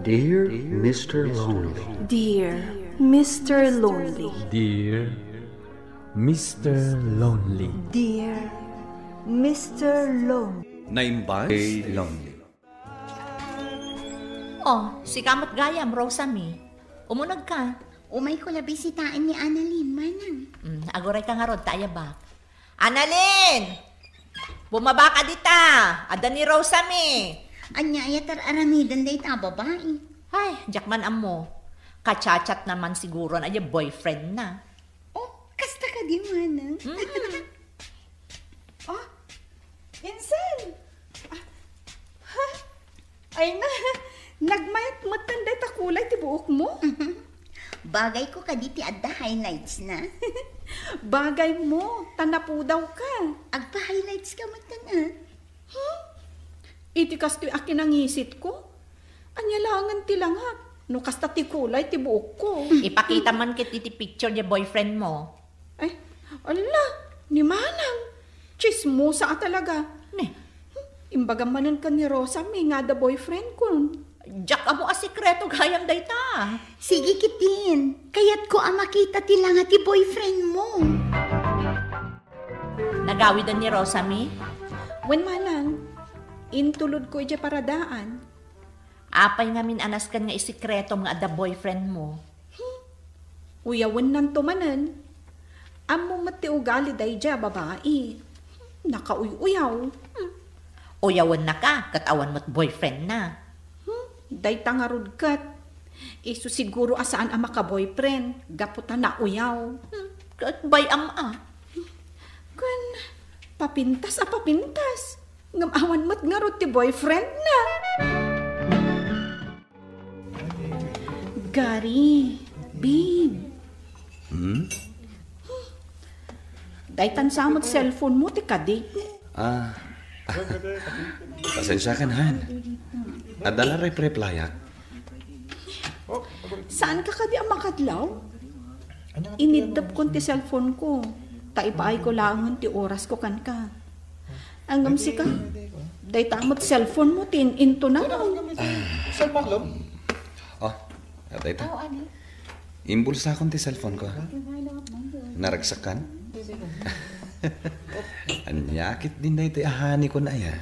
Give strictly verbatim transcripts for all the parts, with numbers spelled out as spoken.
Dear Mister Lonely. Dear Mister Lonely. Dear Mister Lonely. Dear Mister Lonely. Naimbag? Lonely. Oh, sika met gayam, Rosami. Umuneg ka. Umayko la bisitaen ni Annalyn, manang. Mm, aguray ka ngarud ta ayabak. Annalyn! Bumaba ka dita! Adda ni Rosami! Ania aya ti ar-aramiden dayta a babai? Ay, diak man ammo. Ka-chat-chatna man siguro na diay boyfriendna. Oh, kasta kadi, manang? Mm. Oh, Insan! Ah, ha? Ay na, nagmayat metten dayta kulay ti buokmo? Bagayko kadi ti adda highlightsna. Bagaymo, ta napudawka. Agpa-highlights ka metten, ah. Hmm? Iti kastoy a kinangisitko? Ania laengen ti langak no kasta ti kulay ti buokko? Ipakita man ket iti picture diay boyfriendmo. Ay, ala, ni manang. Tsismosa a talaga. Ne. Imbagam manen ken ni Rosami nga adda boyfriendkon. Diak ammo a sekreto gayam dayta. Sige ketdin. Kayatko a makita ti langa ti boyfriendmo. Nagawiden ni Rosami? Wen manang, intulodko idiay paradaan. Apay ngamin a nasken nga isekretom nga adda boyfriendmo? Hmm. Uyawennanto manen. Ammom met ti ugali daydiay a babai. Nakauy-uyaw. Hmm. Uyawennaka ket awan met boyfriendna. Hmm. Dayta ngarud ket. Isu siguro a saan a maka-boyfriend gapu ta nauyaw. Hmm. Ket bay-am a. Ken papintas a papintas. Ngem awan met ngarud ti boyfriendna. Gary, babe. Hmm? Daytan sa met cellphone mo ti kadi. Ah. Pasensiakan, han. Adda la rep-replyak. Saan ka kadi a makadlaw? Iniddepkon ti cellphone ko, ta ipaayko laengen ti orasko kenka. Ngem sika, dayta met cellphone mo ti in-intonam. Cellphone lo? Oh, dayta. Imbulsakon ti cellphone ko. Naragsakan? Ania ketdin daytoy a hanikon aya?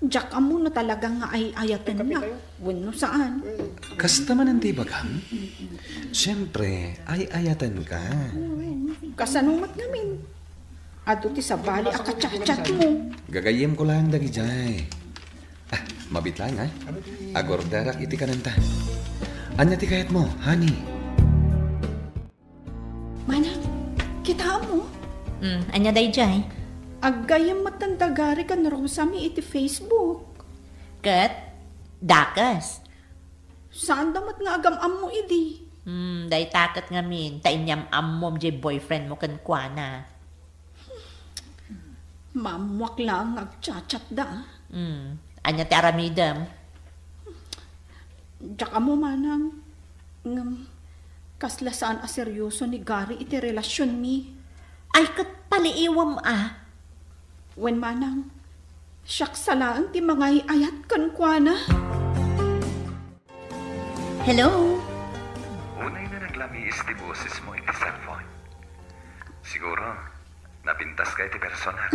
Diak ammo no talaga nga ay-ayatenna wenno saan. Kasta manen ti ibagam? Siempre, ay-ayatenka. Kasano met ngamin? Adu ti sabali a kachatchatmo. Gagayyemko laeng dagidiay. Ah, mabiit laeng, ha? Agorderak iti kanenta. Ania ti kayatmo, honey? Manang, kitaem mo? Hmm, ania daydiay? Aggayyem met da Gary ken Rosami iti Facebook. Ket? Dakes? Saanda met nga agam-ammo idi. Hmm, dayta ket ngamin, ta inyam-ammom diay boyfriend mo kenkuana. Maammoak laeng nga agchatchatda, ah. Hmm, ania ti aramidem? Diak ammo manang, ngem kasla saan a seryoso ni Gary iti relasionmi. Ay, ket paliiwem a. Wen manang, siak sa laeng ti mangay-ayat kenkuana. Hello? Unay na naglamiis ti bosesmo iti cellphone. Siguro, napintaska iti personal.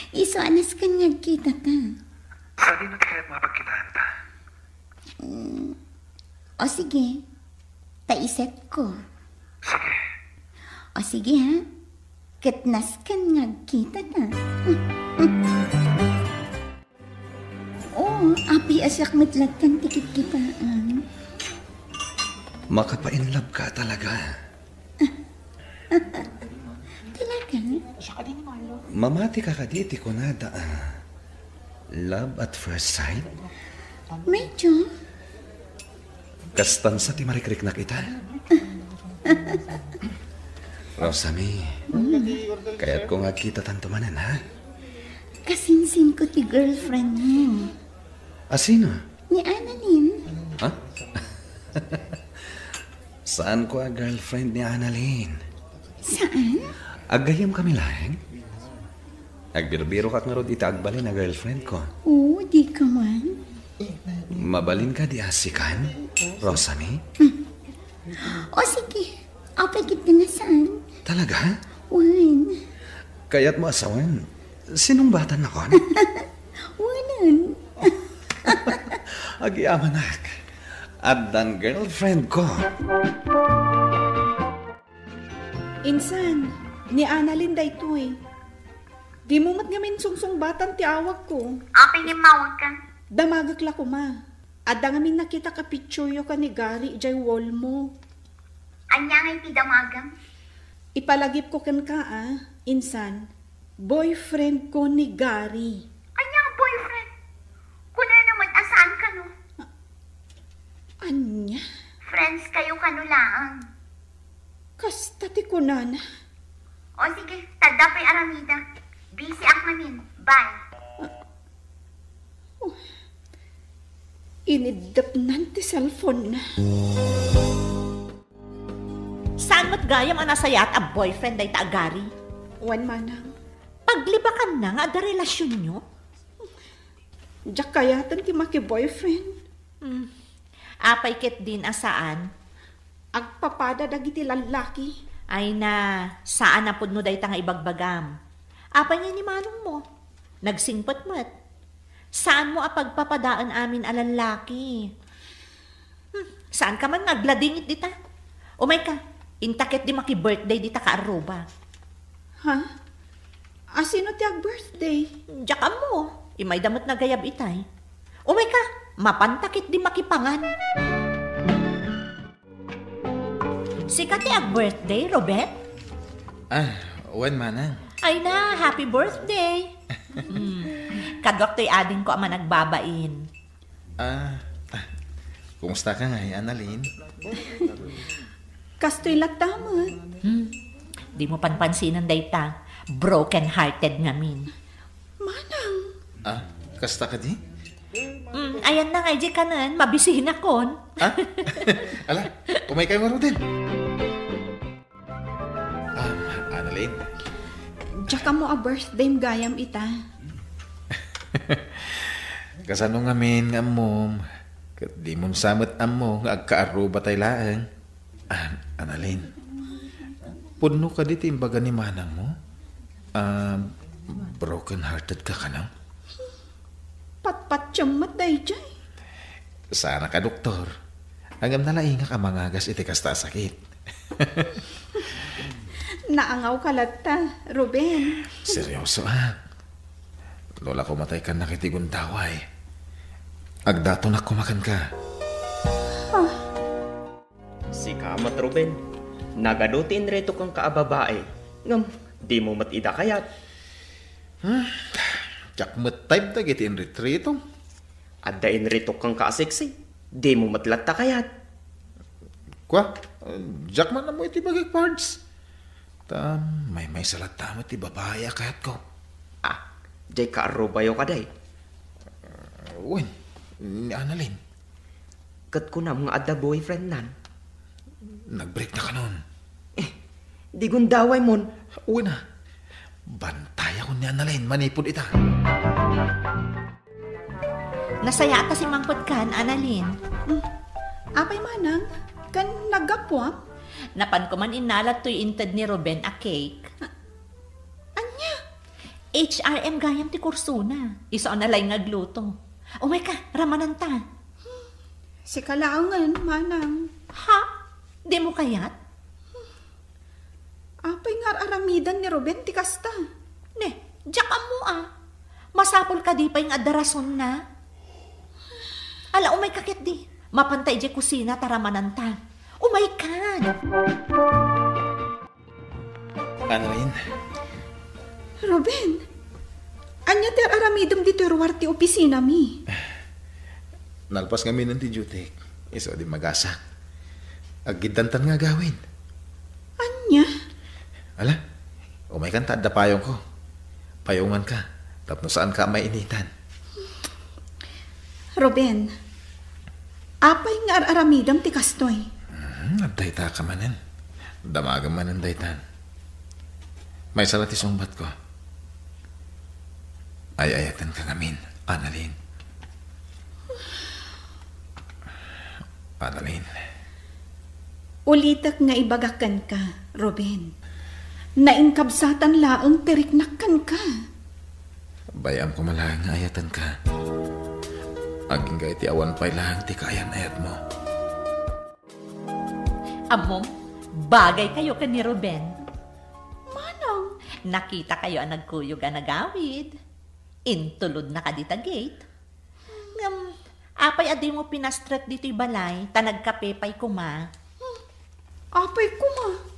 Isu a nasken nga agkitata. Sadino ti kayat mapagkitaanta? Mm. O sige, ta isetko. Sige. O sige, ha? Ket nasken nga agkitata. Oo, apay a siak met lattan ti kitkitaem. Makapainlove ka talaga. Talaga? Mamati ka kadi iti kunada a love at first sight? Medyo. Kastan sa ti marikriknak ita. Rosami, kayatko nga agkitatanto manen, ha? Kasinsinko ti girlfriend mo. A sino? Ni Annalyn. Ha? Saanko a girlfriend ni Annalyn. Saan? Aggayyemkami laeng? Agbirbirokak ngarud iti agbalin a girlfriend ko. Oo, dika man. Mabalinka di a sikan, Rosalie? O sige, apay ket nga saan? Talaga? Wen. Kayatmo a sawen, sinungbatannakon? Wenen. Agyamanak. Addan girlfriendko. Insan, ni Annalyn daytoy. Dimo met ngamin sungsungbatan ti awagko. Apay nga immawagka? Damagek la koma. Adda ngamin nakitak a pictureyo ken ni Gary idiay wallmo. Ania ngay ti damagem? Ipalagipko kenka a, insan, boyfriendko ni Gary. Ania nga boyfriend? Kunana met a saan kano? Ania? Friends kayo kano laeng. Kasta ti kunana. O sige, tadda pay aramida. Busy ak ngamin. Bye. Oh, iniddepnan ti cellphone na. Saan met gayam a nasayaat a boyfriend dayta a Gary? Wen manang. Paglibakanna nga adda relasionyo? Diak kayaten ti maki-boyfriend. Hmm. Apay ketdin a saan? Agpapada dagiti lallaki. Ay na, saan a pudno dayta nga ibagbagam. Apay ngay ni manongmo? Nagsingpet met. Saanmo a pagpapadaen amin a lallaki. Hmm, saanka man nga agladingit dita. Umayka, inta ketdi maki-birthday dita kaarruba. Ha? Asino ti ag-birthday? Diak ammo. Imayda met nagayab itay. Umayka, mapanta ketdi makipangan. Sika ti ag-birthday, Ruben? Ah, wen manang. Ay na, happy birthday! Hmm. Kaduak toy adingko a managbabain. Ah, ah, kumusta ka ngay, Annalyn? Kastoy latta met. Hmm. Dimo panpansinan dayta. Broken-hearted ngamin. Manang. Ah, kasta kadi? Hmm, ayanna ngay diay kanen, mabisinakon. Ah? Ala, umaykayo ngaruden. Ah, Annalyn. Diak ammo a birthdayem gayam ita. Kasano ngamin nga ammom? Ket dimon sa met ammo nga agkaarrubatay laeng. Ah, Annalyn. Pudno kadi ti imbaga ni manangmo? Ah, broken-hearted ka kano? Patpatiem met daydiay. Saanak a doktor. Ngem nalaingak a mangagas iti kasta a sakit. Naangawka latta, Ruben. Seryosoak. No la kumatay kannak iti gundaway, agdatonak koma kenka. Ah. Sika met, Ruben. Nagadu ti inritok kenka a babai, ngem dimo met ida kayat. Hmm, diak met type dagiti inritritom. Adda inritok kenka a sexy, dimo met latta kayat. Kua, diak man ammo iti bagik, Pards. Ta maymaysa latta met ti babai a kayatko. Ah, diay kaarrubayo kadi? Wen, ni Annalyn. Ket kunam nga adda boyfriendnan? Nag-break na kanon. Eh, di gundaway mon. Wen a. Bantayakon ni Annalyn manipud ita. Nasayaat a simangpet kan, Annalyn. Hmm. Apay manang, kan naggapuam? Napanko man innalat toy inted ni Ruben a cake. A-, ania? H R M gayam ti kursona. Isu a nalaing nga agluto. Umayka, ramananta. Sika laengen, manang. Ha? Dimo kayat? Apay nga ar-aramidan ni Ruben ti kasta? Ne, diak ammo a. Masapul kadi pay nga adda rasonna? Ala, umayka ketdi. Mapanta idiay kusina ta ramananta. Umaykan. Annalyn? Ruben, ania ti ar-aramidem ditoy ruar ti opisinami? Nalpas ngamin ti duty, isu a dimmagasak. Aggiddantan nga agawid. Ania? Ala, umaykan ta adda payongko. Payonganka, tapno saanka a mainitan. Ruben, apay nga ar-aramidem ti kastoy? Hmm, adda ita ka manen. Damagem manen daytan. Maysa la ti sungbatko. Ay-ayatenka ngamin, Annalyn. Annalyn. Ulitek nga ibagak kenka, Ruben. Nainkabsatan laeng ti riknak kenka. Bay-am koma laeng nga ayatenka. Agingga iti awan pay laeng ti kaayan-ayatmo. Ammom, bagay kayo ken ni Ruben. Manang? Nakita kayo a nagkuyog a nagawid. Intulod na kadi ta gate. Ngem, apay a dimo pinastrek ditoy balay, ta nagkape pay koma? Hmm, apay koma?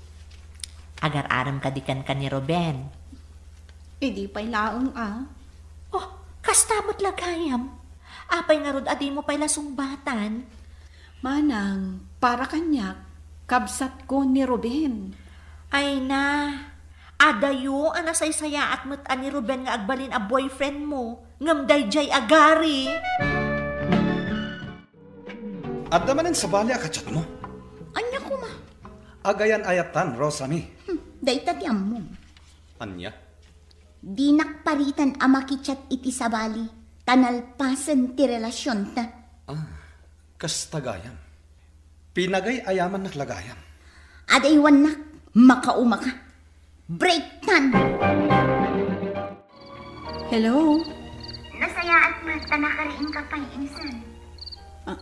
Agar-arem kadi kenka ni Ruben. Idi pay laeng a. Oh, kasta met la gayam. Apay ngarud a dimo pay la sungbatan? Manang, para kaniak, kabsatko ni Ruben. Ay na, adayo a nasaysayaat met a ni Ruben nga agbalin a boyfriend mo, ngem daydiay a Gary. Adda manen sabali a ka-chat mo? Ania koma? Agayan-ayatan, Rosami. Hmm, dayta ti ammom. Ania? Dinak paritan a maki-chat iti sabali, ta nalpasen ti relasionta. Ah, kasta gayam. Pinagay-ayamannak la gayam. Adaywannak, makauma ka. Break time! Hello? Nasayaat met ta nakariingka pay insan. Ah,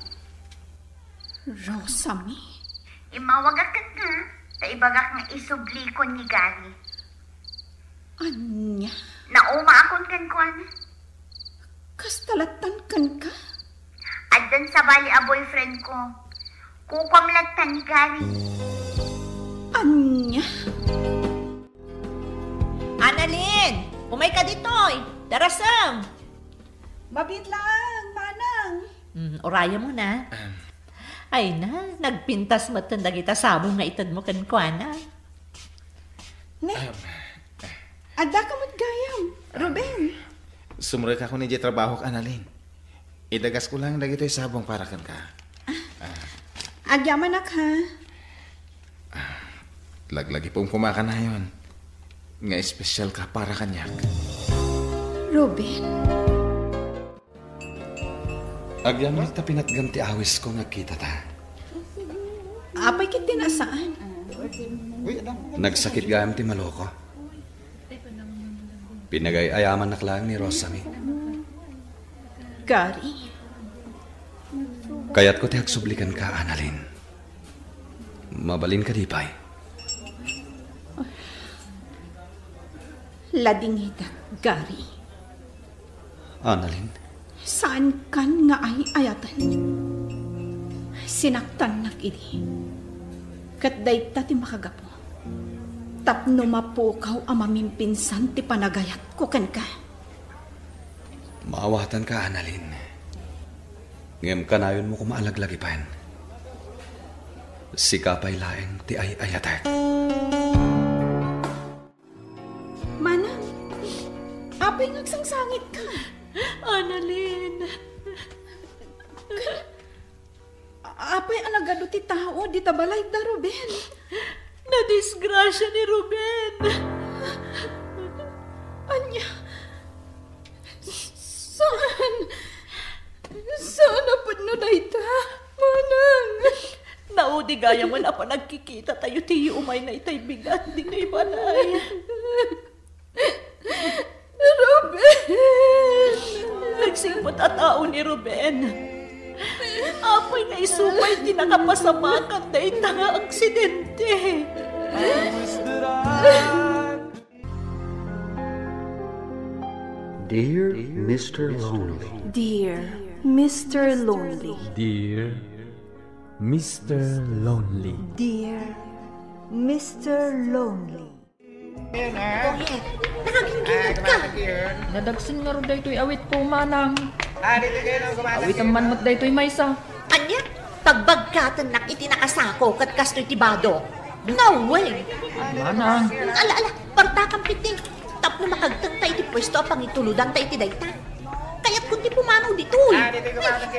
Rosami? Immawagak kenka, ta ibagak nga isublikon ni Gary. Ania? Naumaakon kenkuana. Kasta lattan kenka? Addan sabali a boyfriend ko. Kukuam lattan ni Gary. Ania? Annalyn! Umayka ditoy! Darasem! Mabiit laeng, manang. Hmm, urayem una. Ahem. Ay na, nagpintas metten dagita sabong nga itedmo kenkuana. Ne? Ahem. Addaka met gayam, Ruben. Sumrekakon idiay trabahok, Annalyn. Idagasko laeng dagitoy sabong para kenka. Agyamanak, ha? Laglagipem koma kanayon nga espesyalka para kaniak. Ruben? Agyamanak ta pinatgam ti awisko nga agkitata. Apay ketdin a saan? Nagsakit gayam ti maloko. Pinagay-ayamannak laeng ni Rosami. Gary. Kayatko ti agsubli kenka, Annalyn. Mabalin kadi pay? Ladingidak, Gary. Annalyn? Saankan nga ay-ayaten. Sinaktannak idi. Ket dayta ti makagapu tapno mapukaw a mamimpinsan ti panagayatko kenka. Maawatanka, Annalyn. Ngem kanayonmo koma a laglagipen. Sika pay laeng ti ay-ayatek. Manang, apay nga agsangsangitka? Annalyn. Apay a nagadu ti tao dita balay da Ruben? Nadisgrasia ni Ruben. Ania? Saan? Saan a pudno dayta, manang? Naudi gayam a panagkikitatayo ti umayna itay bigat ditoy balay. Ruben! Nagsingpet a tao ni Ruben. Apay nga isu pay ti nakapasamakan dayta nga aksidente. Dear Mister Lonely. Dear Mister Lonely. Dear Mister Lonely. Dear Mister Lonely. Boyet, nakagingginnad ka. Nadagsen ngarud daytoy awitko, manang. Awitem man met daytoy maysa. Ania? Pagbagkatennak iti nakasako ket kastoy ti bado. No way! Manang. Ala, ala, partakam ketdi. Tapno makagtengta iti puesto a pangitulodanta iti dayta. Kayatko ti pumanaw ditoy. Ay,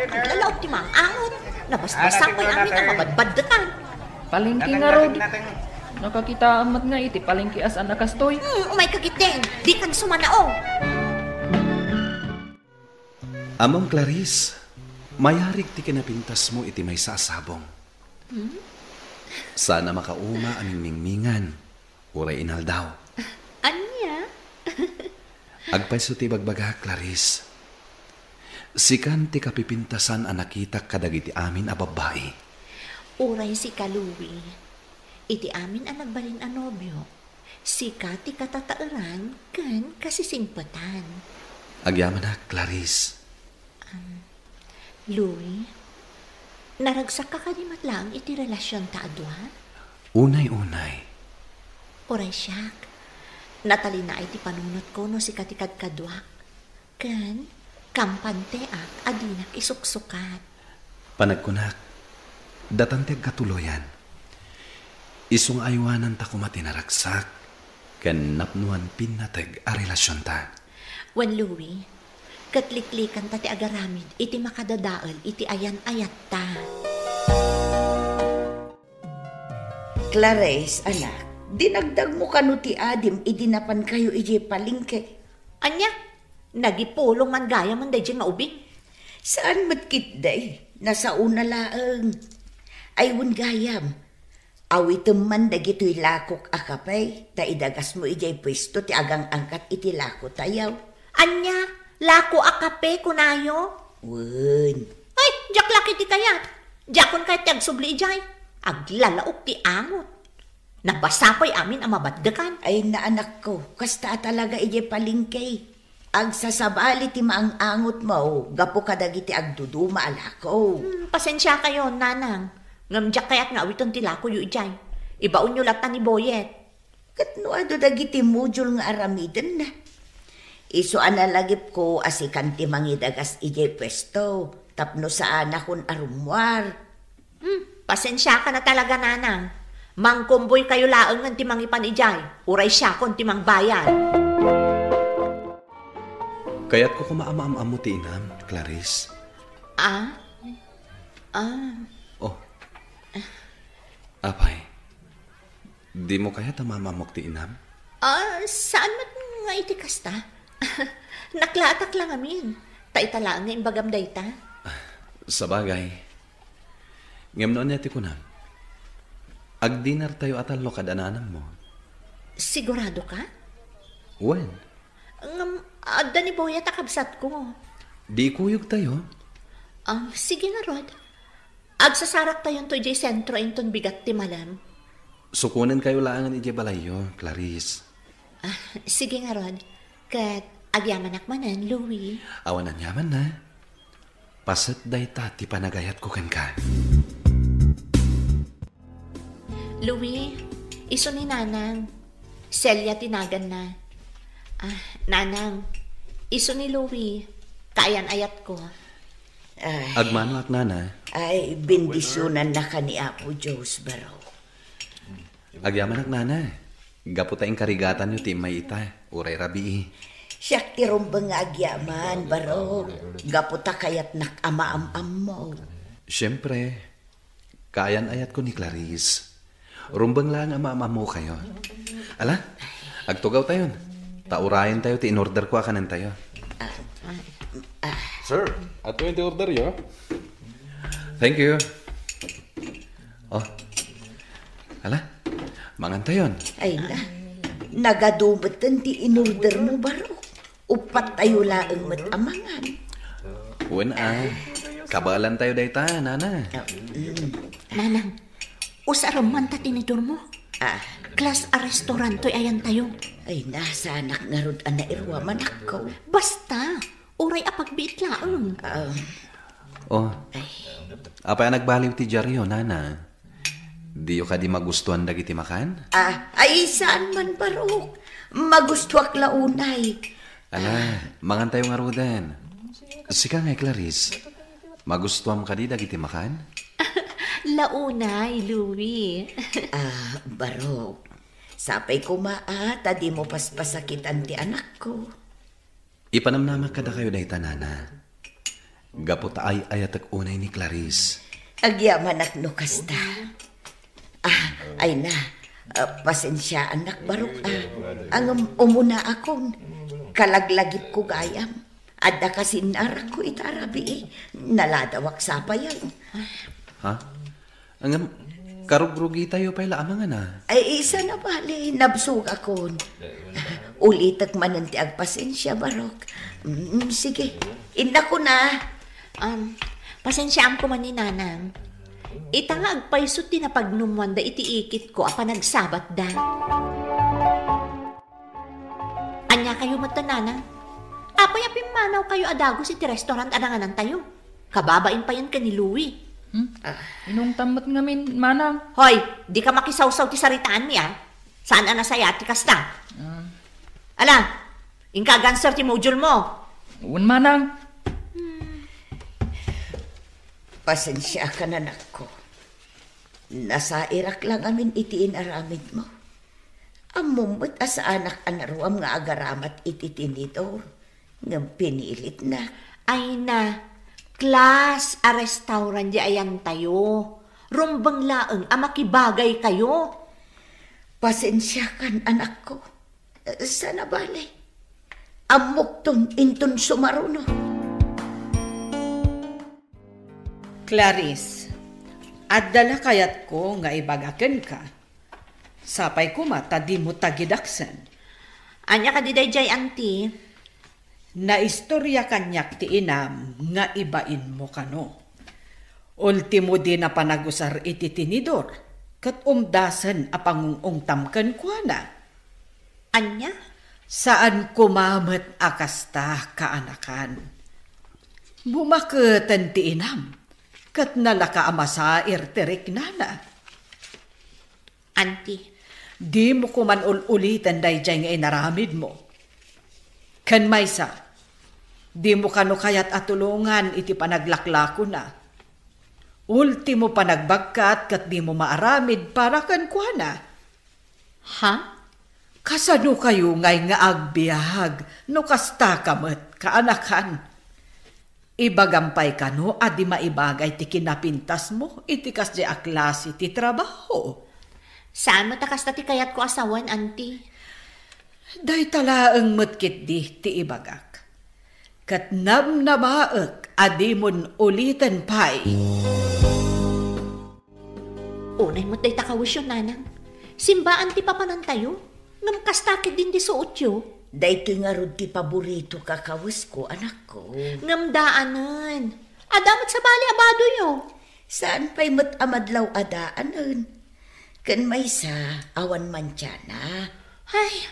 aglalaok ti maang-angot. Nabasbasak pay amin a mabadbaddekan. Palengke ngarud. Nakakitaem met nga iti palengke a saan a kastoy. Hmm, umayka ketdin. Dikan sumanao. Among Clarice, Mayarig ti kinapintasmo iti maysa a sabong. Hmm? Saan a makauma a mingmingmingan, uray inaldaw. Ania? Agpayso ti ibagbagak, Clarice. Sikan ti kapipintasan a nakitak kadagiti amin a babbai. Uray sika, Louie. Iti amin a nagbalin a nobio, sika ti katataeran ken kasisingpetan. Agyamanak, Clarice. Um, Louie, naragsakka kadi met laeng iti relasionta a dua? Unay-unay. Uray siak, natalinaay ti panunotko no sika ti kadkaduak. Ken kampanteak a dinak isuksukat. Panagkunak, datan ti agkatuloyan. Isu nga aywananta koma ti naragsak ken napnoan pinnateg a relasionta. Wen, Louie, ket liklikanta ti agaramid iti makadadael iti ayan-ayatta. Clarice, anak, dinagdagmo kano ti adim idi napankayo idiay palengke? Ania? Nagipulong man gayam daydiay nga ubing? Saan met ketdi, nasaona laeng. Ay, wen gayam, awitem man dagitoy lakok a kape, ta idagasmo idiay puesto ti agang-angkat iti lakotayo. Ania? Lako a kape, kunayo? Wen. Ay, diak la ketdi kayat. Diakon kayat ti agsubli idiay. Aglalaok ti angot. Nabasa pay amin a mabaddekan. Ay, naanakko, kasta a talaga idiay palengke. Agsasabali ti maang-angotmo gapu kadagiti agduduma a lako. Hmm, pasensiakayon, nanang. Ngem diak kayat nga awiten ti lakoyo idiay. Ibaonyo latta ni Boyet. Ket no adu dagiti module nga aramidenna? Isu a nalagipko a sikan ti mangidagas idiay puesto tapno saanakon a rummuar. Hmm, pasensiakan a talaga, nanang. Mangkumboykayo laengen ti mangipan idiay, uray siakon ti mangbayad. Kayatko koma a maam-ammo ti inam, Clarice. Ah? Ah. Oh. Apay, dimo kayat a maam-ammok ti inam? Ah, saan met nga iti kasta? Naklaatak la ngamin. Ta ita laeng nga imbagam dayta. Sabagay. Ngem no ania ti kunam? Agdinertayo a tallo kad-, a nanammo. Sigurado ka? Wen. Ngem, adda ni Boyet a kabsatko. Di ikuyogtayo? Um, sige ngarud. Agsasaraktayon to idiay sentro inton bigat ti malem. Sukonenkayo laengen idiay balayyo, Clarice. Ah, sige ngarud. Ket agyamanak manen, Louie. Awan aniamanna. Paset dayta ti panagayatko kenka. Louie, isu ni Nanang. Celia ti naganna. Ah, Nanang, isu ni Louie. Kaayan-ayatko. Ay. Agmanoak, Nana. Ay, bendisionannaka ni Apo Dios, baro. Agyamanak, Nana. Gapu ta inkarigatanyo ti immay ita, uray rabii. Siak ti rumbeng nga agyaman, baro. Gapu ta kayatnak a maam-ammo. Siempre, kaayan-ayatko ni Clarice. Rumbeng laeng a maam-ammokayo. Ala, agtugawtayon. Ta urayentayo ti inorderko a kanentayo. Sir, adtoyen ti orderyo. Thank you. Oh. Ala, mangantayon. Ay na, nagadu metten ti inordermo, baro. Uppattayo laeng met a mangan. Wen a, kabaelantayo dayta, Nana. Ah, mm. Nanang, usarem man ta tinidormo. Ah. Class a restaurant toy ayantayo. Ay, nasanak ngarud a nairuamanakko. Basta, uray a pagbiit laeng. Ah. Oh. Ay. Apay a nagbaliw ti diaryo, Nana? Diyo kadi magustuan dagiti makan? Ah, ay, saan man, barok. Magustuak la unay. Ala, mangantayo ngaruden. Sika ngay, Clarice, magustuam kadi dagiti makan? La unay, Louie. Ah, barok. Sapay koma a ta dimo paspasakitan ti anakko. Ipanamnamak kadakayo dayta, Nana. Gapu ta ay-ayatek unay ni Clarice. Agyamanak no kasta. Ah, ay na. Ah, pasensiaannak, barok, ah. Ngem umunaakon. Kalaglagipko gayam. Adda kasinnarakko ita a rabii. Naladawak sapayen. Ha? Ngem, karugrugitayo pay la a mangana. Ay, saan a bale, nabsogakon. Ulitek manen ti agpasensia, Barok. Mm, sige, innakon a. Um, pasensiaam koma ni Nanang. Ita nga agpayso ti napagnummoanda iti ikitko a panagsabatda. Ania kayo met, Nanang? Apay a pimmanaw kayo a dagus iti restaurant a nanganantayo? Kababain payen ken ni Louie. Hmm? Ah. Inungtam met ngamin, Manang. Hoy, di ka makisawsaw ti saritaanmi, a. Saan a nasayaat ti kasta? Ah. Ala, inka aganser ti module mo. Wen, Manang. Pasensiakan, anakko. Nasairak la ngamin iti inaramidmo. Ammom met a saanak a naruam nga agaramat iti tinidor, ngem pinilitnak. Ay na, class a restaurant di ayantayo. Rumbeng laeng a makibagay kayo. Pasensiakan, anakko. Saan a bale. Ammokton inton sumaruno. Clarice, adda la kayatko nga ibaga kenka. Sapay koma ta dimo tagidaksen. Ania kadi daydiay, Auntie? Naistoria kaniak ti inam nga ibainmo kano. Ultimo dina panagusar iti tinidor, ket umdasen a pangung-ungtam kenkuana. Ania? Saan koma met a kasta, kaanakan. Bumaketen ti inam, ket nalaka a masair ti riknana. Auntie. Dimo koman ul-uliten daydiay nga inaramidmo. Ken maysa, dimo kano kayat a tulongan iti panaglaklakona. Ultimo panagbagkat ket dimo maaramid para kenkuana. Ha? Kasano kayo ngay nga agbiag no kasta ka met, kaanakan? Ibagam pay kano a di maibagay ti kinapintasmo iti kasdiay a klase ti trabaho. Saan met a kasta ti kayatko a sawen, Auntie. Dayta laeng met ketdi ti ibagak. Ket namnamaek a dimon uliten pay. Unay met dayta kawesyo, Nanang. Simbaan ti papanantayo. Ngem kasta ketdin ti suotyo. Daytoy ngarud ti paborito a kawesko, anakko. Ngem daanen. Adda met sabali a badoyo. Saan pay met a madlaw a daanen. Ken maysa, awan mantiana. Ay,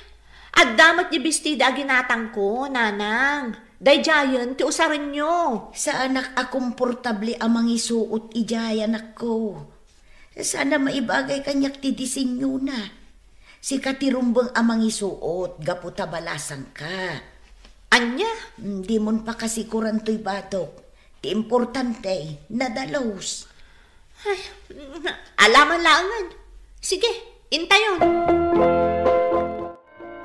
adda met di bestida a ginatangko, Nanang. Daydiayen ti usarenyo. Saanak a komportable a mangisuot idiay, anakko. Saan a maibagay kaniak ti disenyona. Sika ti rumbeng a mangisuot gapu ta balasangka. Ania? Mm, dimon pakasikuran toy batok. Ti importante, nadalus. Ay, alaman laengen. Sige, intayon.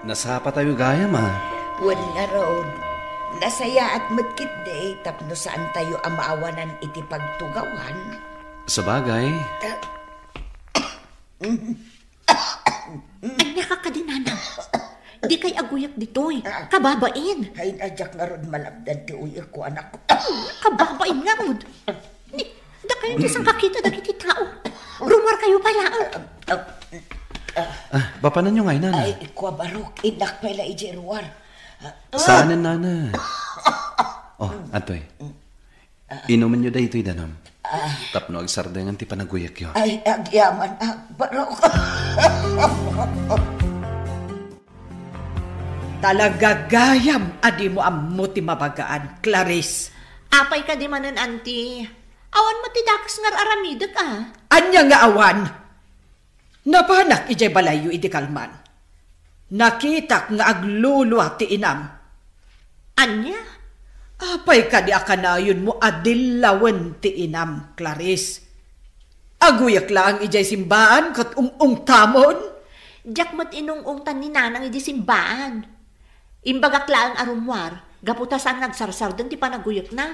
Nasapatayo gayam, a. Wen ngarud, nasayaat met ketdi tapno saantayo a maawanan iti pagtugawan. Sabagay. Ta- Ania ka kadi, Nanang? Dikay aguyek ditoy. Kababain. Ay, na, diak ngarud malabdan ti uyekko, anak. Kababain ngarud. Ni, dakayo ti sangkakita dagiti tao. Rumar kayo pay laeng. Ah, papananyo ngay, Nana? Ay, kua Barok, innak pay la idiay ruar. Saanen, Nana? Oh, atoy. Inumenyo daytoy danum. Tapno agsardengan ti panaguyekyo. Ay, agyaman, ah, Barok. Talaga gayam a dimo ammo ti mabagaan, Clarice. Apay kadi manen, Auntie? Awan met ti dakes nga ar-aramidek, a. Ania nga awan? Napanak idiay balayyo idi kalman. Nakitak nga aglulua ti inam. Ania? Apay kadi a kanayonmo a dillawen ti inam, Clarice? Aguyek laeng idiay simbaan ket ung-ungtamon? Diak met inung-ungtan ni Nanang idiay simbaan. Imbagak laeng a rummuar, gapu ta saan nga agsarsarden ti panaguyekna,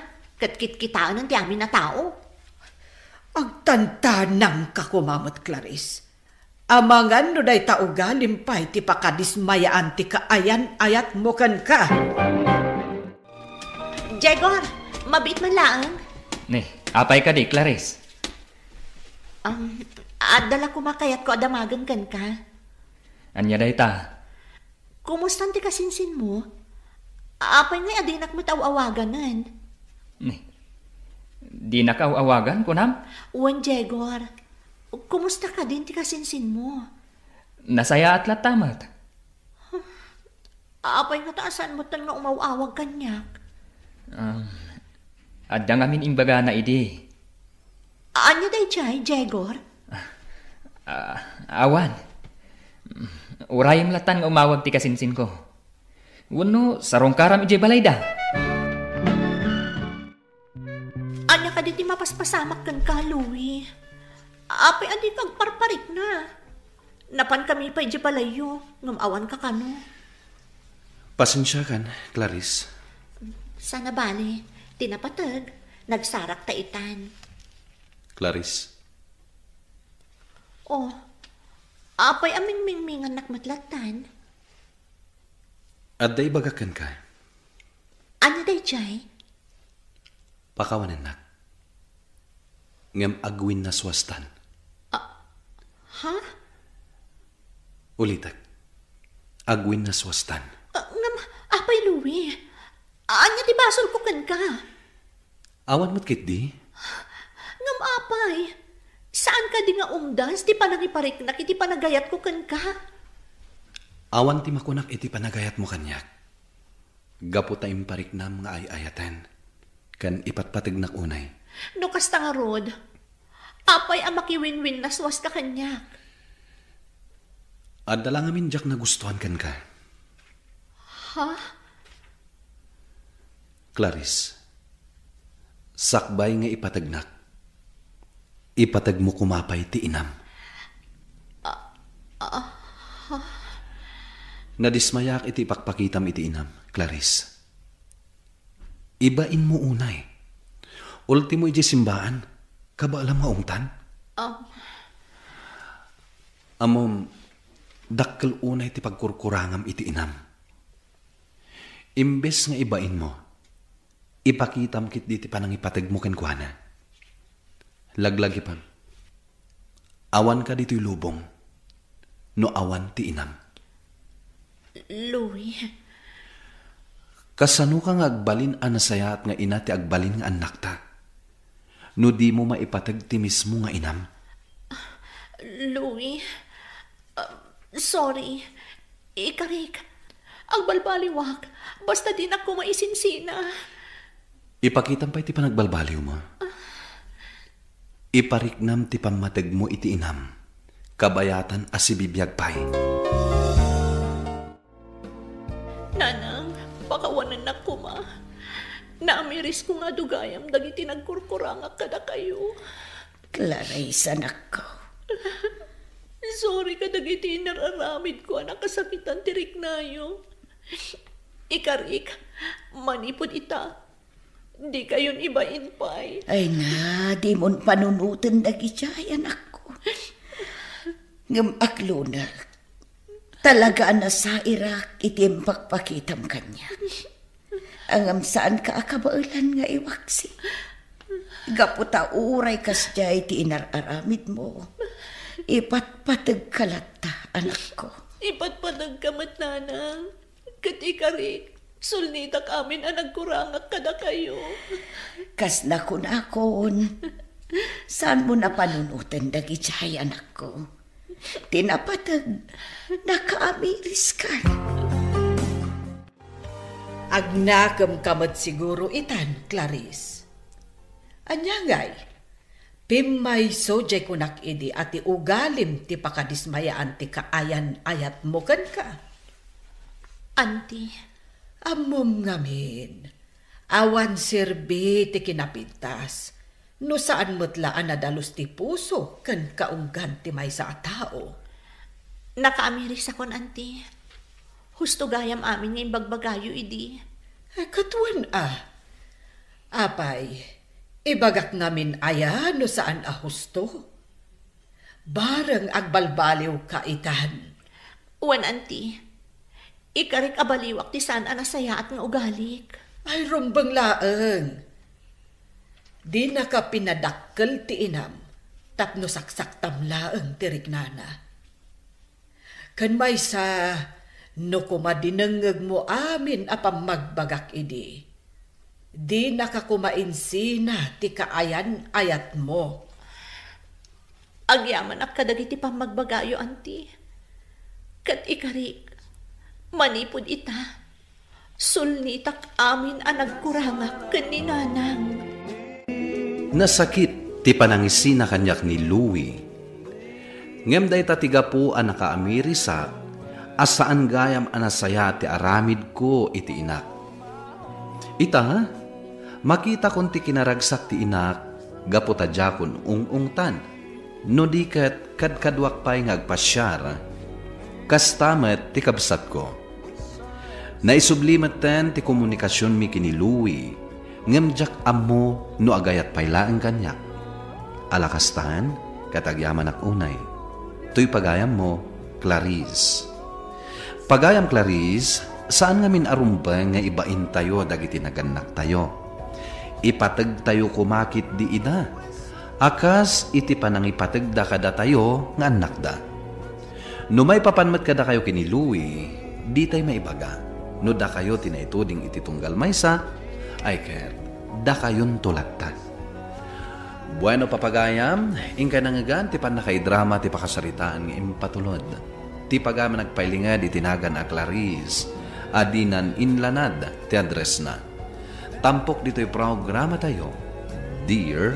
ket kitkitaenen ti amin a tao. Agtantanangka koma met, Clarice. Amangan no dayta ugalim pay ti pakadismayaan ti kaayan-ayatmo kenka. Jegor, mabiit man laeng. Ni, apay kadi, Clarice? Um, adda la koma kayatko a damagen kenka. Ania dayta? Kumustan ti kasinsinmo? Apay ngay a dinak met aw-awaganen? Ni, dinak aw-awagan, kunam? Wen, Jegor. Kumusta kadin ti kasinsinmo? Nasayaat latta met. Apay ngata a saan metten nga umaw-awag kaniak? Um, adda ngamin imbagana idi. Ania daydiay, Jegor? Ah, awan. Urayem lattan nga umawag ti kasinsinko. Wenno, sarungkaram idiay balayda. Ania kadi ti mapaspasamak kenka, Louie? Apay a dika agparparikna? Napankami pay idiay balayyo, ngem awanka kano. Pasensiakan, Clarice. Saan a bale, ti napateg, nagsarakta itan. Clarice. Oh, apay a mingmingmingannak met lattan? Adda ibagak kenka. Ania daydiay? Pakawanennak. Ngem agwinnaswastan. Ah, ha? Ulitek. Agwinnaswastan. Ah, ngem, apay Louie? Ania ti basolko kenka? Awan met ketdi? Ngem apay? Saan kadi nga umdas ti panangipariknak iti panagayatko kenka? Awan ti makunak iti panagayatmo kaniak. Gapu ta impariknam nga ay-ayaten, ken ipatpategnak unay. No kasta ngarud, apay a makiwinwinnaswaska kaniak? Adda la ngamin diak nagustuan kenka. Ha? Clarice, sakbay nga ipategnak, ipategmo koma pay ti inam. Ah, ah, ha? Nadismayaak iti ipakpakitam iti inam, Clarice. Ibainmo unay. Ultimo idiay simbaan, kabaelam nga ungtan. Um. Ammom, dakkel unay ti pagkurkurangam iti inam. Imbes nga ibainmo, ipakitam ketdi ti panangipategmo kenkuana. Laglagipem, awanka ditoy lubong no awan ti inam. Louie. Kasanoka nga agbalin a nasayaat nga ina ti agbalin nga annakta, no dimo maipateg ti mismo nga inam? Louie, ah, sorry. Ikarik, agbalbaliwak, basta dinak koma isinsina. Ipakitam pay ti panagbalbaliwmo. Ipariknam ti pammategmo iti inam, kabayatan a sibibiag pay. Nanang, pakawanennak koma. Naamirisko nga adu gayam dagiti nagkurkurangak kadakayo. Clarice, anakko. Sorry kadagiti inar-aramidko a nakasakitan ti riknayo. Ikarik, manipud ita, dikayon ibain pay. Ay na, dimon panunoten dagidiay, anakko. Ngem aklonek, talaga a nasairak iti impakpakitam kaniak. Ngem saanka a kabaelan nga iwaksi. Gapu ta uray kasdiay ti inar-aramidmo, ipatpategka latta, anakko. Ipatpategka met, nanang. Ket ikarik, sulnitak amin a nagkurangak kadakayo. Kas nakunakon, saanmo a panunoten dagidiay, anakko. Ti napateg, nakaamiriskan. Agnakemka met siguro itan, Clarice. Ania ngay? Pimmayso diay kunak idi a ti ugalim ti pakadismayaan ti kaayan-ayatmo kenka. Auntie. Ammom ngamin, awan serbi ti kinapintas no saan met la a nadalus ti puso ken kaunggan ti maysa a tao. Nakaamirisakon, Auntie. Husto gayam amin nga imbagbagayo idi. Ay, katuen a. Apay, ibagak ngamin aya no saan a husto? Bareng agbalbaliwka itan. Wen, Auntie. Ikarik a baliwak ti saan a nasayaat nga ugalik. Ay, rumbeng laeng. Dinaka pinadakkel ti inam tapno saksaktam laeng ti riknana. Ken maysa, no koma dinengngegmo amin a pammagbagak idi, dinaka koma insina ti kaayan-ayatmo. Agyamanak kadagiti pammagbagayo, Auntie. Ket ikarik, manipud ita, sulnitak amin a nagkurangak ken ni Nanang. Nasakit ti panangisina kaniak ni Louie. Ngem dayta ti gapu a nakaamirisak a saan gayam a nasayaat ti aramidko iti inak. Ita, makitakon ti kinaragsak ti inak gapu ta diakon ung-ungtan, no di ket kadkaduak pay nga agpasiar. Kasta met ti kabsatko. Naisubli metten ti komunikasionmi ken ni Louie, ngem diak ammo no agayat pay laeng kaniak. Ala kastan, ket agyamanak unay. Toy pagayammo, Clarice. Pagayam Clarice, saan ngamin a rumbeng nga ibaintayo dagiti nagannaktayo. Ipategtayo koma ketdi ida, a kas iti panangipategda kadatayo nga annakda. No maipapan met kadakayo ken ni Louie, ditay maibaga. No dakayo ti naituding iti tunggal maysa, ay ket, dakayonto latta. Bueno, papagayam, inkay nangngegan ti pannakaidrama ti pakasaritaan nga impatulod. Ti pagayam nagpailinged iti nagan a Clarice, a dinan inlanad ti addressna. Tampok ditoy programatayo, Dear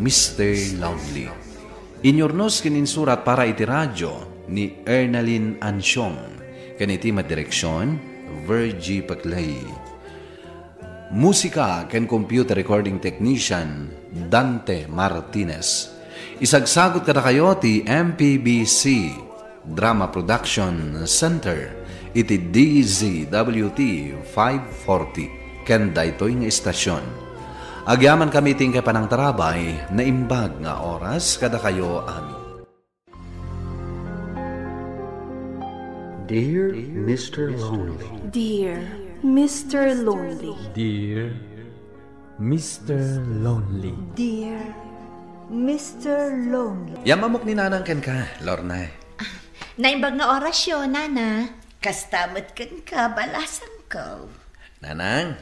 Mister Lonely. Inyurnos ken insurat para iti radio ni Ernalyn Ansiong, ken iti madireksion, Virgie Paclay. Musika ken computer recording technician, Dante Martinez. Isagsagut kadakayo ti M P B C Drama Production Center iti D Z W T five forty ken daytoy nga istasyon. Agyamankami iti inkay panangtarabay, naimbag nga oras kadakayo amin. Dear Mister Lonely. Dear Mister Lonely. Dear Mister Lonely. Dear Mister Lonely. Yam-amok ni Nanang kenka, Lorna. Naimbag nga orasyo, Nana. Kasta met kenka, balasangko. Nanang,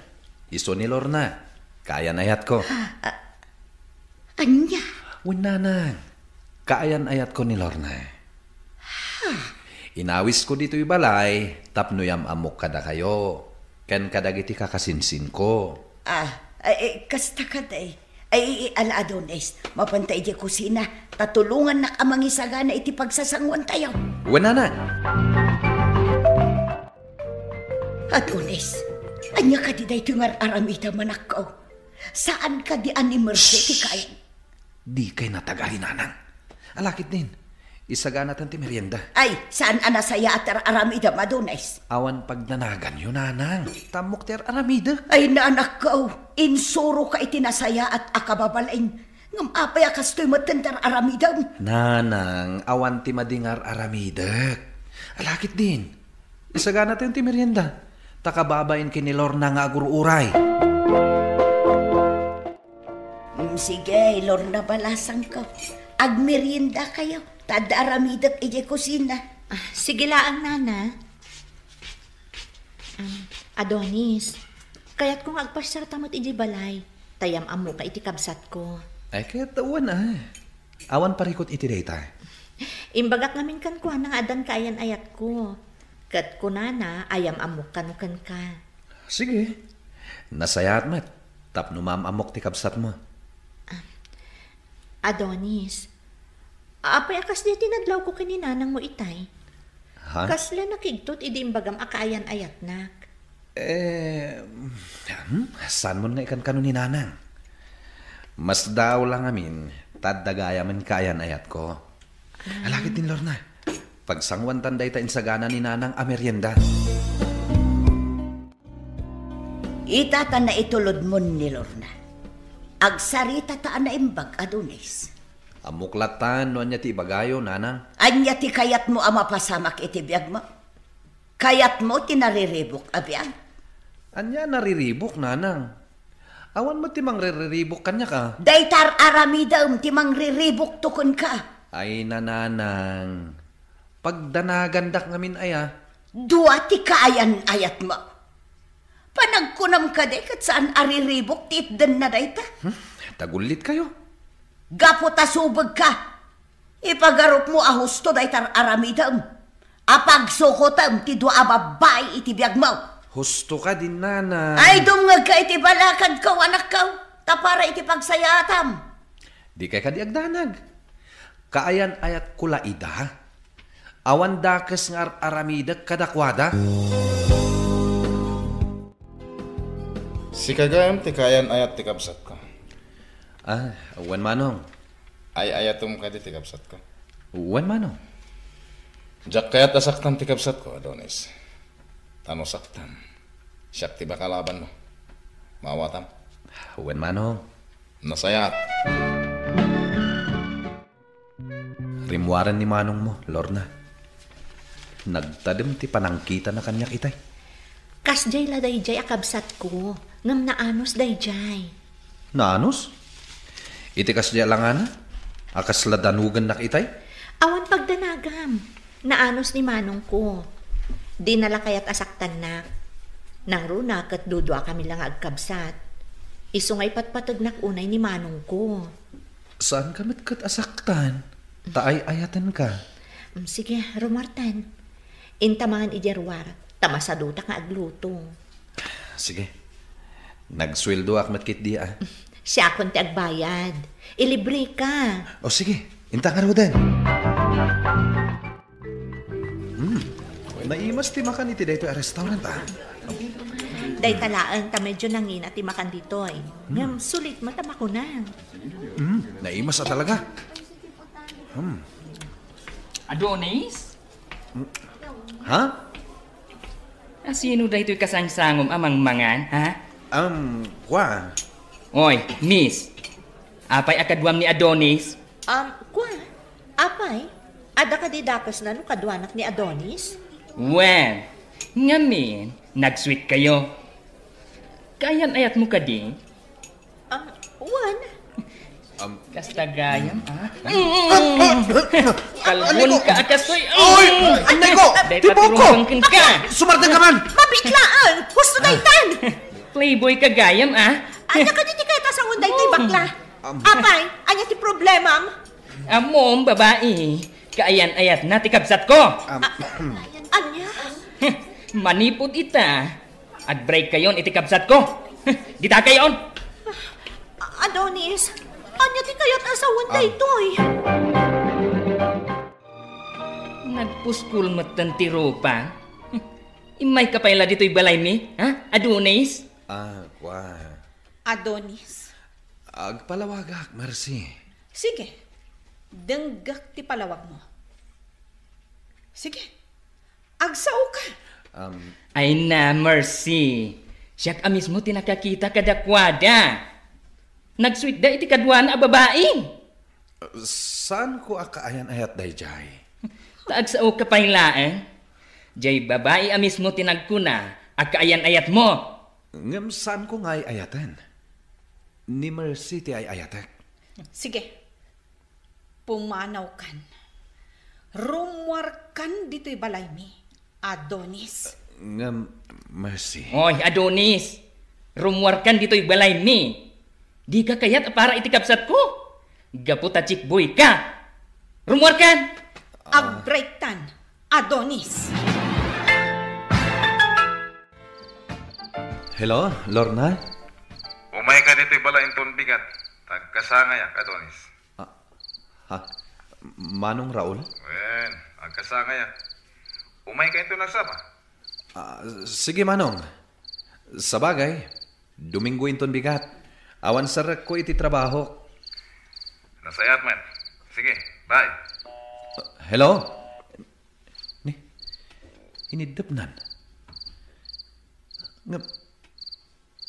isu ni Lorna. Kaayan-ayatko. Ah, ania? Wen, Nanang. Kaayan-ayatko ni Lorna. Ha? Inawisko ditoy balay tapno yam-ammok kadakayo ken kadagiti kakasinsinko. Ah, ay, ay, kasta kadi. Ay, ay, ala, Adonis, mapanta idiay kusina, ta tulongannak a mangisagana iti pagsasanguantayo. Wen, Nanang. Adonis, ania kadi daytoy nga ar-aramidem, anakko? Saan kadi a ni Mercy ti kaayan? Dikay natagari, Nanang. Ala ketdin, isaganaten ti merienda. Ay, saan a nasayaat ti ar-aramidem, Adonis? Awan pagdanaganyo, Nanang. Ta ammok ti ar-aramidek. Ay, anakko, insuroka iti nasayaat a kababalin. Ngem apay a kastoy metten ti ar-aramidem? Nanang, awan ti madi nga ar-aramidek. Ala ketdin, isaganaten ti merienda. Ta kababain ken ni Lorna nga agur-uray. Mm, sige, Lorna, balasangko. Agmeriendakayo, ta adda aramidek idiay kusina. Ah, sige laeng, Nana. Ah, Adonis, kayatko nga agpasiarta met idiay balay, ta yam-ammoka iti kabsatko. Ay, ket wen, a. Awan parikut iti dayta. Imbagak ngamin kenkuana nga addan kaayan-ayatko. Ket kunana a yam-ammok kano kenka. Sige. Nasayaat met tapno maam-ammok ti kabsatmo. Ah, Adonis, apay a kasdi ti nadlawko ken ni Nanangmo itay? Ha? Kasla nakigtot idi imbagam a kaayan-ayatnak? Eh, hmm, saanmon nga ikankano ni Nanang? Masdaaw la ngamin, ta adda gayamen kaayan-ayatko. Ah. Ala ketdin, Lorna. Pagsanguantan dayta insagana ni Nanang a merienda. Ita ta naitulodmon ni Lorna. Agsaritata a naimbag, Adonis. Ammok latta no ania ti ibagayo, Nanang. Ania ti kayatmo a mapasamak iti biagmo? Kayatmo ti nariribuk a biag? Ania nariribuk, nanang? Awan met ti mangririribuk kaniak, a? Dayta ar-aramidem ti mangriribukto kenka. Ay, nanang. Pagdanagandak ngamin aya. Dua ti kaayan-ayatmo. Panagkunam kadi ket saan a riribuk ti itdenna dayta? Hmm? Tagullitkayo. Gapu ta subegka, ipagarupmo a husto dayta ar-aramidem a pagsukotem ti dua a babbai iti biagmo. Husto kadi, nanang. Ay, dumngegka iti balakadko, anakko, ta para iti pagsayaatam. Dikay kadi agdanag. Kaayan-ayatko la ida. Awan dakes nga ar-aramidek kadakuada. Sika gayam ti kaayan-ayat ti kabsatko. Ah, wen, manong. Ay-ayatem kadi ti kabsatko? Wen, manong. Diak kayat a saktan ti kabsatko, Adonis. Ta no saktan, siak ti makalabanmo. Maawatam? Wen, manong. Nasayaat. Rimmuaren ni manongmo, Lorna. Nagtadem ti panangkitana kaniak itay. Kasdiay la daydiay a kabsatko, ngem naanus daydiay. Naanus? Iti kasdiay a langana, a kasla danugennak itay? Awan pagdanagam. Naanus ni manongko. Dina la kayat a saktannak. Nangruna ket duduakami la nga agkabsat. Isu nga ipatpategnak unay ni manongko. Saanka met ket a saktan, ta ay-ayatenka. Mm, sige, rumuartan. Inta mangan idiay ruar, ta masadutak nga agluto. Sige. Nagsueldoak met ketdi, a. Siakon ti agbayad. Ilibreka. O, sige. Inta ngaruden. Hmm. Naimas ti makan iti daytoy a restaurant, a. Dayta laeng ta medyo nangina ti makan ditoy. Hmm. Ngem sulit met a makuna. Hmm. Naimas a talaga. Hmm. Adonis? Hmm. Ha? Asino daytoy kasangsangom a mangmangan, ha? Um, kua. Oy, miss. Apay a kaduam ni Adonis? Um, kua. Apay, adda kadi dakesna no kaduanak ni Adonis? Wen, ngamin, nag-sweetkayo. Kaayan-ayatmo kadi? Um, wen. Um, kasta gayam, a? Kalbon ka a kastoy. Oy! Anay ko! Dayta ti buhok ko! Sumardeng ka man! Mabitlaan! Husto daytan! Playboy ka gayam, a? Ania kadi ti kayat a sawen daytoy bakla? Um, apay, ania ti problemam? Ammom, babai, kaayan-ayatna ti kabsatko. Um, ania? Manipud ita, agbreakkayon iti kabsatko. Ditakayon. Adonis, ania ti kayat a sawen daytoy? Nagpuskol metten ti rupa. Immayka pay la ditoy balaymi, ha, Adonis? Ah, kua. Adonis. Agpalawagak, Mercy. Sige. Denggak ti palawagmo. Sige. Agsaoka. Um, ay na, Mercy. Siak a mismo ti nakakita kadakuada. Nagsuitda iti kaduana a babai. Saanko a kaayan-ayat daydiay. Ta agsaoka pay laeng. Diay babai a mismo ti nagkuna a kaayan-ayatmo. Ngem saanko nga ay-ayaten. Ni Mercy ti ay-ayatek. Sige. Pumanawkan. Rummuarkan ditoy balaymi, Adonis. Ngem, Mercy. Oy, Adonis! Rummuarkan ditoy balaymi. Dika kayat a para iti kabsatko? Gapu ta chickboy ka. Rummuarkan! Agbreaktan, Adonis! Hello, Lorna? Umayka ditoy balay inton bigat. Agkasangayak, Adonis. Ah, ha? Manong Raul? Wen, agkasangayak. Umayka inton nagsapa? Ah, sige, Manong. Sabagay, Domingo inton bigat. Awan serrekko iti trabahok. Nasayaat met. Sige, bye. Hello? Ni, iniddepnan. Ngem,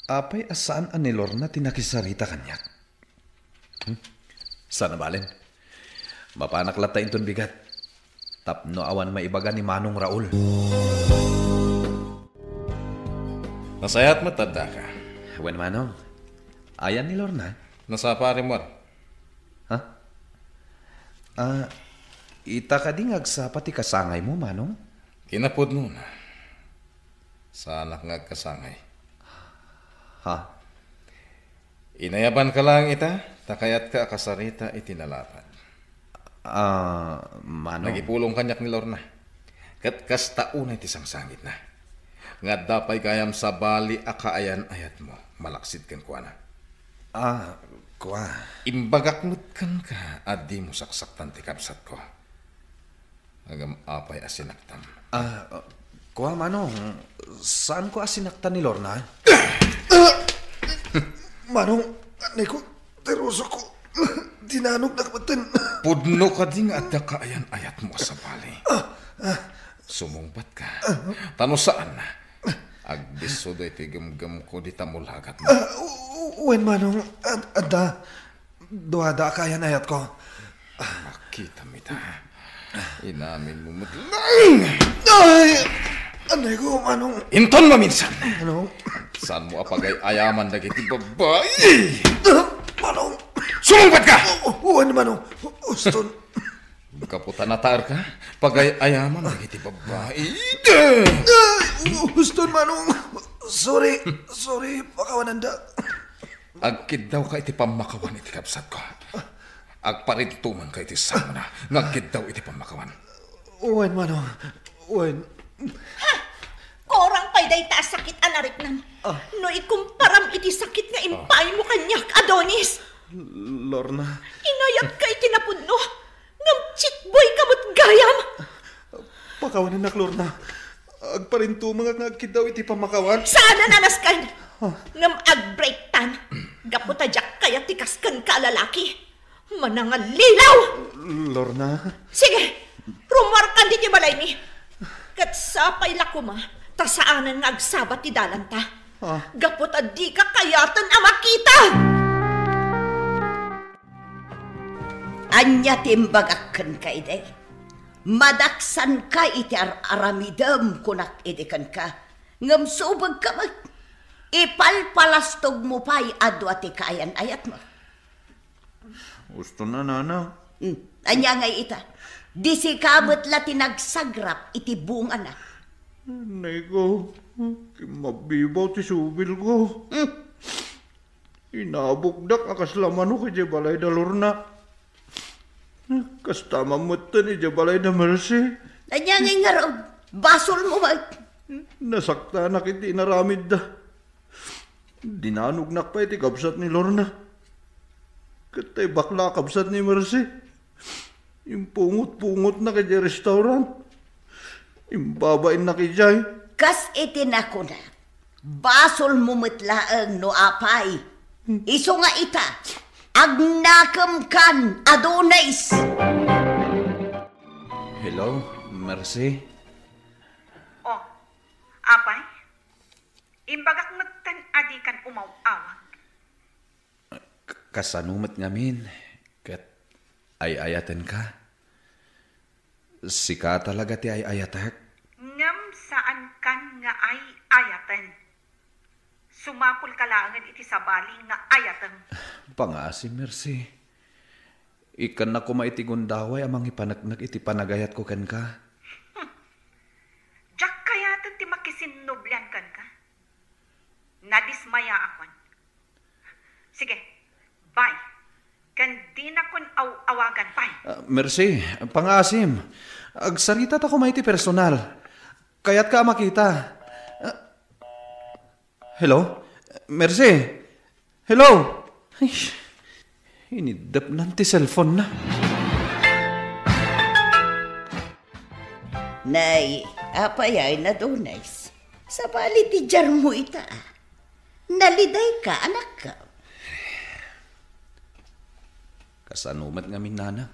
apay a saan a ni Lorna ti nakisarita kaniak? Hmm? Saan a balen. Mapanak latta inton bigat. Tapno awan maibaga ni Manong Raul. Nasayaat met ta addaka. Wen, Manong. Ayan ni Lorna? Nasapa a rimmuar. Ha? Ah, ita kadi nga agsapa ti kasangaymo, Manong? Kinapudnona. Saanak nga agkasangay. Ha? Inayabanka laeng ita, ta kayatka a kasarita iti nalapad. Ah, Manong. Nagipulong kaniak ni Lorna. Ket kasta unay ti sangsangitna. Nga adda pay gayam sabali a kaayan-ayatmo, malaksid kenkuana. Ah, kua. Imbagak met kenka a dimo saksaktan ti kabsatko. Ngem apay a sinaktam? Ah, kua, Manong, saanko a sinaktan ni Lorna? Manong, anay ko, ti rusokko. Dinanognak metten. Pudno kadi nga adda kaayan-ayatmo a sabali? Sumungbatka. Ta no saan, agdisso daytoy gemgemko dita mulagatmo. Ah, u-, u-, wen, Manong, ad-, adda. Duada a kaayan-ayatko. Makitam ita. Inaminmo met laeng. Ay! Anay ko, Manong. Inton maminsan. Manong. Saanmo a pagay-ayaman dagiti babbai? Manong. Sumungbatka! O, o, wen, Manong. Uston. Gapu ta nataerka, pagay-ayaman dagiti babbai. Ay, uston, Manong. Sorry, sorry, pakawananda. Agkiddawka iti pammakawan iti kabsatko. Agparintumangka iti sanona nga agkiddaw iti pammakawan. Wen, Manong. Wen. Ha! Kurang pay dayta a sakit a nariknam. Ah. No ikumparam iti sakit nga impaaymo kaniak, Adonis. Lorna. Inayatka iti napudno. Ngem cheat boy ka met gayam. Pakawanennak, Lorna. Agparintumangak nga agkiddaw iti pammakawan. Saan a nasken. Ah. Ngem agbreaktan. Gapu ta diak kayat ti kas kenka a lalaki. Manangallilaw! Lorna. Sige, rummuarkan ditoy balaymi. Ket sapay la koma, ta saanen nga agsabat ti dalanta. Ah. Gapu ta dika kayaten a makita! Ania ti imbagak kenka idi? Madaksanka iti ar-aramidem, kunak idi kenka. Ngem subegka met. Ipalpalastogmo pay a dua ti kaayan-ayatmo. Uston a, nana. Hmm. Ania ngay ita? Di sika met la ti nagsagrap iti bungana. Nay ko, kimmabbibaw ti subilko. Hmm. Inabukdak a kasla manok idiay balay da Lorna. Kasta man metten idiay balay da Mercy. Ania ngay ngarud? Basolmo met. Nasaktanak iti inaramidda. Dinanognak pay ti kabsat ni Lorna. Ket tay bakla a kabsat ni Mercy. Impungotpungotnak idiay restaurant. Imbabainnak idiay. Kas iti nakunak, basolmo met laeng no apay. Isu nga ita, agnakemkan, Adonis! Hello, Mercy? Oh, apay? Imbagak metten a dikan umaw-awag. K-, kasano met ngamin? Ket ay-ayatenka? Sika talaga ti ay-ayatek? Ngem saankan nga ay-ayaten. Sumapulka laengen iti sabali nga ayatem. Pangaasim, Mercy. Ikkannak koma iti gundaway a mangipaneknek iti panagayatko kenka. Hmm. Diak kayaten ti makisinnublian kenka. Nadismayaakon. Sige, bye. Ken dinakon aw-awagan pay. Ah, Mercy, pangaasim. Agsarita ta koma iti personal. Kayatka a makita. Ah, hello? Mercy? Hello? Ay, iniddepnan ti cellphone na. Nay, apay ay, Adonis? Sabali ti diarmo ita, a? Nalidayka, anakko. Kasano met ngamin, nanang?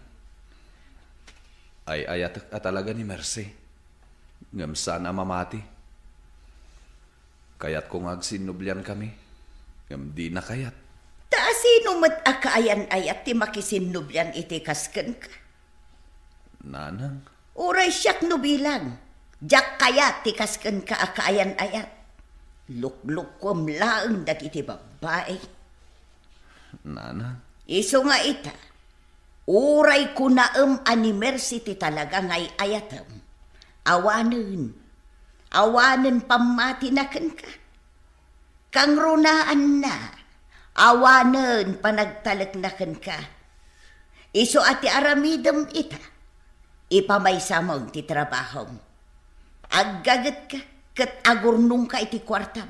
Ay-ayatek a talaga ni Mercy. Ngem saan a mamati. Kayatko nga agsinnubliankami, ngem dina kayat. Ta asino met a kaayan-ayat ti makisinnublian iti kas kenka? Nanang. Uray siak no bilang, diak kayat ti kas kenka a kaayan-ayat. Luklukkuem laeng dagiti babbai. Nana. Isu nga ita, uray kunaem a ni Mercy ti talaga nga ay-ayatem, awanen, awanen pammatina kenka. Kangrunaanna, awanen panagtalekna kenka. Isu a ti aramidem ita, ipamaysamon ti trabahom. Aggagetka ket agurnongka iti kuartam.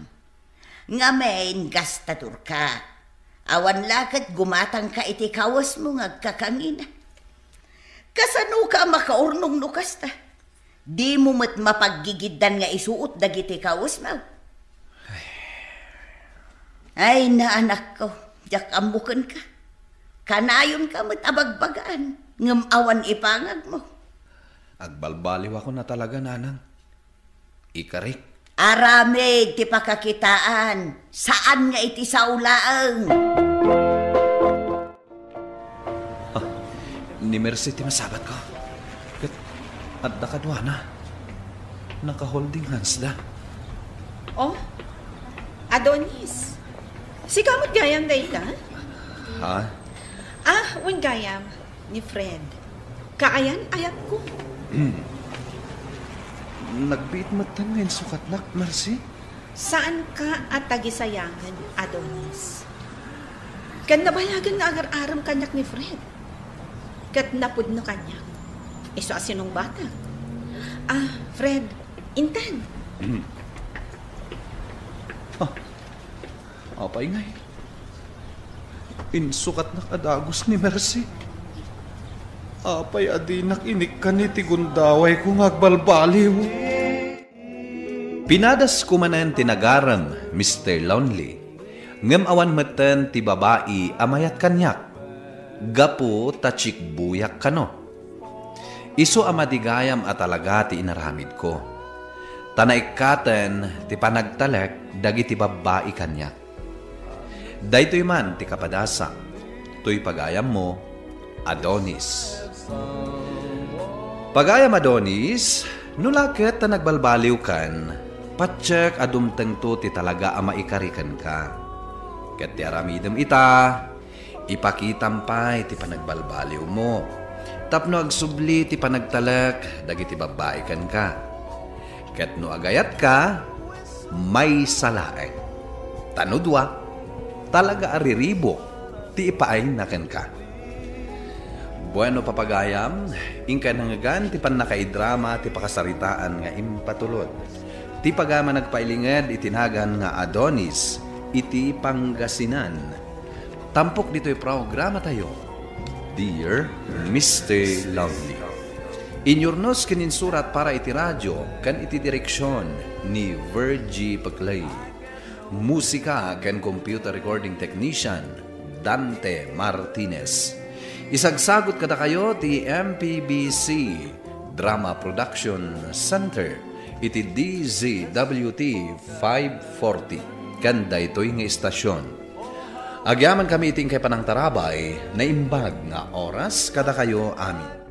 Ngamin, gastadorka. Awan la ket gumatangka iti kawesmo nga agkakangina. Kasanoka a makaurnong no kasta? Dimo met mapaggigiddan nga isuot dagiti kawesmo. Ay, naanakko, diak ammo kenka. Kanayonka met a bagbagaan, ngem awan ipangagmo. Agbalbaliwakon a talaga, nanang. Ikarik. Aramid ti pakakitaan, saan nga iti sao laeng. Ah, ni Mercy ti masabatko. Ket adda kaduana. Naka-holding hands da. Oh, Adonis. Sika met gayam dayta? Ha? Ah, wen gayam, ni Fred. Kaayan-ayatko. Nagbiit metten nga insukatnak, Mercy. Saanka a tagisayangen, Adonis. Ken nabayagen nga agar-arem kaniak ni Fred. Ket napudno kaniak. Isu a sinungbatak. Ah, Fred, intan. Ah, apay ngay? Insukatnak a dagus ni Mercy. Apay a dinak inikkan iti gundawayko nga agbalbaliw? Pinadasko manen ti nagarem, Mister Lonely, ngem awan metten ti babai a mayat kaniak, gapu ta chikbuyak kano. Isu a madi gayam a talaga ti inaramidko. Ta naikkaten ti panagtalek dagiti babbai kaniak. Daytoy man ti kapadasak toy pagayammo, Adonis. Pagayam Adonis, no la ket ta nagbalbaliwkan, patiek a dumtengto ti talaga a maikari kenka. Ket ti aramidem ita, ipakitam pay ti panagbalbaliwmo, tapno agsubli ti panagtalek dagiti babbai kenka. Ket no agayatka, maysa laeng. Ta no dua, talaga a riribuk ti ipaayna kenka. Bueno, papagayam, inkay nangngegan ti pannakaidrama ti pakasaritaan nga impatulod. Ti pagayam a nagpailinged iti nagan nga Adonis iti Pangasinan. Tampok ditoy programatayo, Dear Mister Lovely. Inyurnos ken insurat para iti radio ken iti direksion ni Virgie Peclay. Musika ken computer recording technician, Dante Martinez. Isagsagot kadakayo ti M P B C Drama Production Center iti D Z W T five forty ken daytoy nga istasion. Agyamankami iti inkay panangtarabay, naimbag nga oras kadakayo amin.